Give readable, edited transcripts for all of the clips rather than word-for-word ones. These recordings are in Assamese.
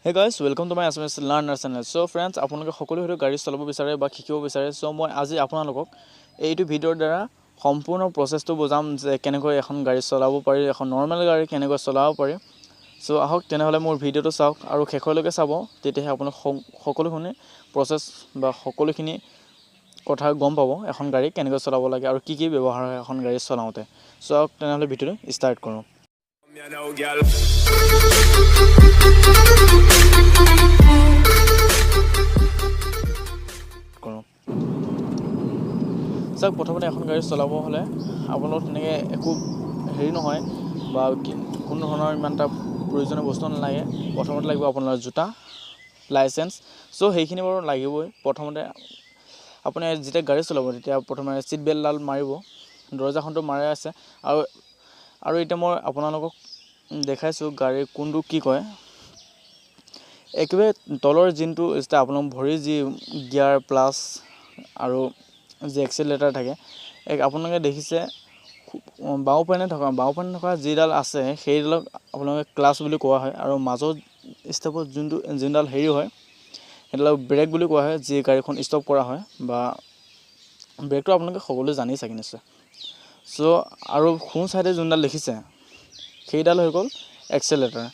Hey guys, welcome to my Assamese Learner channel. So friends, আপোনালোকে সকলো হয়তো গাড়ী চলাব বিচাৰে বা শিকিব বিচাৰে। চ' মই আজি আপোনালোকক এইটো ভিডিঅ'ৰ দ্বাৰা সম্পূৰ্ণ প্ৰচেছটো বুজাম যে কেনেকৈ এখন গাড়ী চলাব পাৰি, এখন নৰ্মেল গাড়ী কেনেকৈ চলাব পাৰি। চ' আহক তেনেহ'লে মোৰ ভিডিঅ'টো চাওক আৰু শেষলৈকে চাব, তেতিয়াহে আপোনালোক সকলোখিনি প্ৰচেছ বা সকলোখিনি কথা গম পাব, এখন গাড়ী কেনেকৈ চলাব লাগে আৰু কি কি ব্যৱহাৰ হয় এখন গাড়ী চলাওঁতে। চ' আহক তেনেহ'লে ভিডিঅ'টো ষ্টাৰ্ট কৰোঁ। You know, girl. কৰোঁ। চাওক, প্ৰথমতে এখন গাড়ী চলাব হ'লে আপোনালোক তেনেকৈ একো হেৰি নহয় বা কোনো ধৰণৰ ইমান এটা প্ৰয়োজনীয় বস্তু নালাগে। প্ৰথমতে লাগিব আপোনাৰ জোতা, লাইচেঞ্চ। চ' সেইখিনি বাৰু লাগিবই। প্ৰথমতে আপুনি যেতিয়া গাড়ী চলাব, তেতিয়া প্ৰথমে ছিট বেল্টডাল মাৰিব। দৰ্জাখনটো মাৰাই আছে। আৰু এতিয়া মই আপোনালোকক দেখাইছোঁ গাড়ীৰ কোনটো কি কয়। একেবাৰে তলৰ যোনটো ষ্টেপ, আপোনাৰ ভৰিৰ যি গিয়াৰ, প্লাছ আৰু যি এক্সিলেটাৰ থাকে, এক আপোনালোকে দেখিছে বাওঁপিনে থকা যিডাল আছে, সেইডালক আপোনালোকে ক্লাচ বুলি কোৱা হয়। আৰু মাজত ষ্টেপত যোনডাল হেৰি হয়, সেইডালক ব্ৰেক বুলি কোৱা হয়, যি গাড়ীখন ষ্টপ কৰা হয় বা ব্ৰেকটো আপোনালোকে সকলোৱে জানেই চাগে নিশ্চয়। চ' আৰু সোঁ ছাইডে যোনডাল দেখিছে, সেইডাল হৈ গ'ল এক্সেলেটাৰ।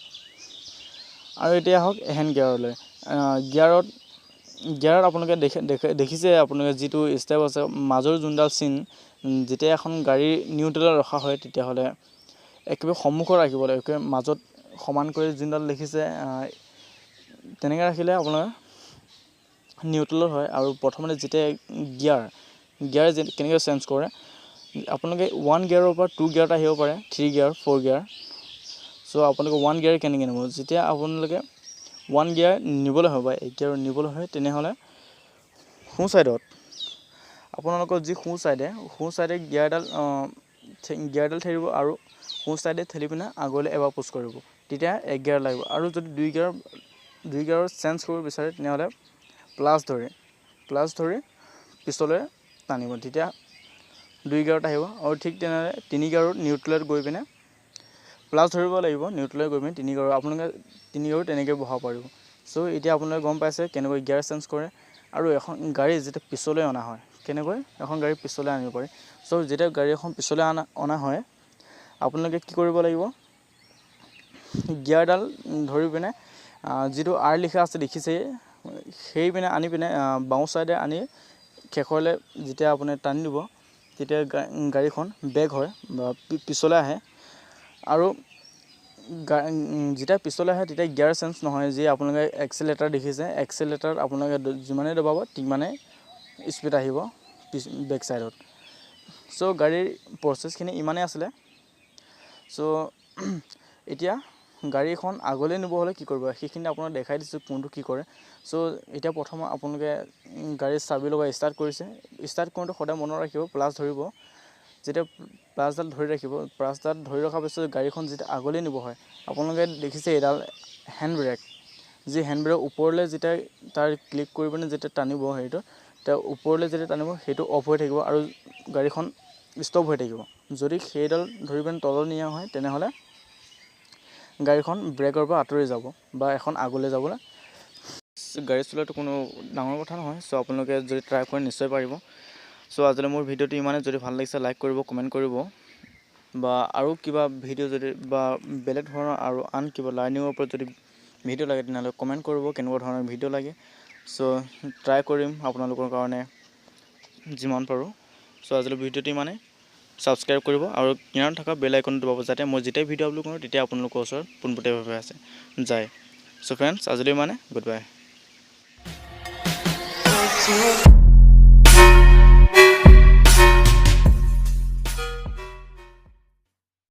আৰু এতিয়া আহক হেণ্ড গিয়াৰলৈ। গিয়াৰত গিয়াৰত আপোনালোকে দেখিছে, আপোনালোকে যিটো ষ্টেপ আছে, মাজৰ যোনডাল চিন, যেতিয়া এখন গাড়ী নিউট্ৰেলত ৰখা হয়, তেতিয়াহ'লে একেবাৰে সন্মুখত ৰাখিব লাগে। একেবাৰে মাজত সমান কৰি যোনডাল দেখিছে, তেনেকৈ ৰাখিলে আপোনাৰ নিউট্ৰেলত হয়। আৰু প্ৰথমতে যেতিয়া গিয়াৰ গিয়াৰ কেনেকৈ চেঞ্জ কৰে, আপোনালোকে ওৱান গিয়াৰৰ পৰা টু গিয়াৰত আহিব পাৰে, থ্ৰী গিয়াৰ, ফ'ৰ গিয়াৰ। চ' আপোনালোকে ওৱান গিয়াৰ কেনেকৈ নিব? যেতিয়া আপোনালোকে ওৱান গিয়াৰ নিবলৈ হয় বা এক গিয়াৰ নিবলৈ হয়, তেনেহ'লে সোঁ ছাইডত আপোনালোকৰ যি সোঁ ছাইডে গিয়াৰডাল ঠেলিব আৰু সোঁ ছাইডে ঠেলি পিনে আগলৈ এবাৰ পুছ কৰিব, তেতিয়া এক গিয়াৰ লাগিব। আৰু যদি দুই গিয়াৰত চেঞ্জ কৰিব বিচাৰে, তেনেহ'লে প্লাছ ধৰি পিছলৈ টানিব, তেতিয়া দুই গিয়াৰত আহিব। আৰু ঠিক তেনেদৰে তিনি গিয়াৰত নিউট্ৰেলত গৈ পিনে প্লাছ ধৰিব লাগিব। নিউট্ৰেলত গৈ পিনে তিনি গিয়াৰ, আপোনালোকে তিনি গিয়াৰো তেনেকৈ বহাব পাৰিব। চ' এতিয়া আপোনালোকে গম পাইছে কেনেকৈ গিয়াৰ চেঞ্জ কৰে আৰু এখন গাড়ী যেতিয়া পিছলৈ অনা হয়, কেনেকৈ এখন গাড়ী পিছলৈ আনিব পাৰি। চ' যেতিয়া গাড়ী এখন পিছলৈ অনা হয়, আপোনালোকে কি কৰিব লাগিব? গিয়াৰডাল ধৰি পিনে যিটো আৰ লিখা আছে দেখিছেই, সেই পিনে আনি পিনে বাওঁ ছাইডে আনি শেষলৈ যেতিয়া আপুনি টানি দিব, তেতিয়া গাড়ীখন বেক হয় বা পিছলৈ আহে। আৰু যেতিয়া পিছলৈ আহে, তেতিয়া গিয়াৰ চেঞ্জ নহয়। যি আপোনালোকে এক্সিলেটাৰ দেখিছে, এক্সিলেটাৰত আপোনালোকে যিমানেই দবাব, তিমানেই স্পীড আহিব বেক ছাইডত। চ' গাড়ীৰ প্ৰচেছখিনি ইমানেই আছিলে। চ' এতিয়া গাড়ীখন আগলৈ নিব হ'লে কি কৰিব, সেইখিনি আপোনাক দেখাই দিছোঁ কোনটো কি কৰে। চ' এতিয়া প্ৰথম আপোনালোকে গাড়ীৰ চাবি লগাই ষ্টাৰ্ট কৰিছে। ষ্টাৰ্ট কৰোঁতে সদায় মনত ৰাখিব, প্লাছ ধৰিব। যেতিয়া প্লাছডাল ধৰি ৰাখিব, প্লাছডাল ধৰি ৰখাৰ পিছত গাড়ীখন যেতিয়া আগলৈ নিব হয়, আপোনালোকে দেখিছে এইডাল হেণ্ড ব্ৰেক। যি হেণ্ড ব্ৰেক ওপৰলৈ যেতিয়া তাৰ ক্লিক কৰি পিনে যেতিয়া টানিব হেৰিটো, তেতিয়া ওপৰলৈ যেতিয়া টানিব, সেইটো অফ হৈ থাকিব আৰু গাড়ীখন ষ্টপ হৈ থাকিব। যদি সেইডাল ধৰি পিনে তলত নিয়া হয়, তেনেহ'লে গাড়ীখন ব্ৰেকৰ পৰা আঁতৰি যাব বা এখন আগলৈ যাবলৈ। গাড়ী চলোৱাটো কোনো ডাঙৰ কথা নহয়। চ' আপোনালোকে যদি ট্ৰাই কৰে, নিশ্চয় পাৰিব। চ' আজিলৈ মোৰ ভিডিঅ'টো ইমানেই। যদি ভাল লাগিছে, লাইক কৰিব, কমেণ্ট কৰিব বা আৰু কিবা ভিডিঅ' যদি বা বেলেগ ধৰণৰ আৰু আন কিবা লাৰ্ণিঙৰ ওপৰত যদি ভিডিঅ' লাগে, তেনেহ'লে কমেণ্ট কৰিব কেনেকুৱা ধৰণৰ ভিডিঅ' লাগে। চ' ট্ৰাই কৰিম আপোনালোকৰ কাৰণে যিমান পাৰোঁ। চ' আজিলৈ ভিডিঅ'টো ইমানেই। ছাবস্ক্ৰাইব কৰিব আৰু কিনাৰত থকা বেল আইকনটো দবাব, যাতে মই যেতিয়াই ভিডিঅ' আপলোড কৰোঁ, তেতিয়া আপোনালোকৰ ওচৰত পোনপটীয়াভাৱে আছে যায়। চ' ফ্ৰেণ্ডছ, আজিলৈ ইমানে। Good bye.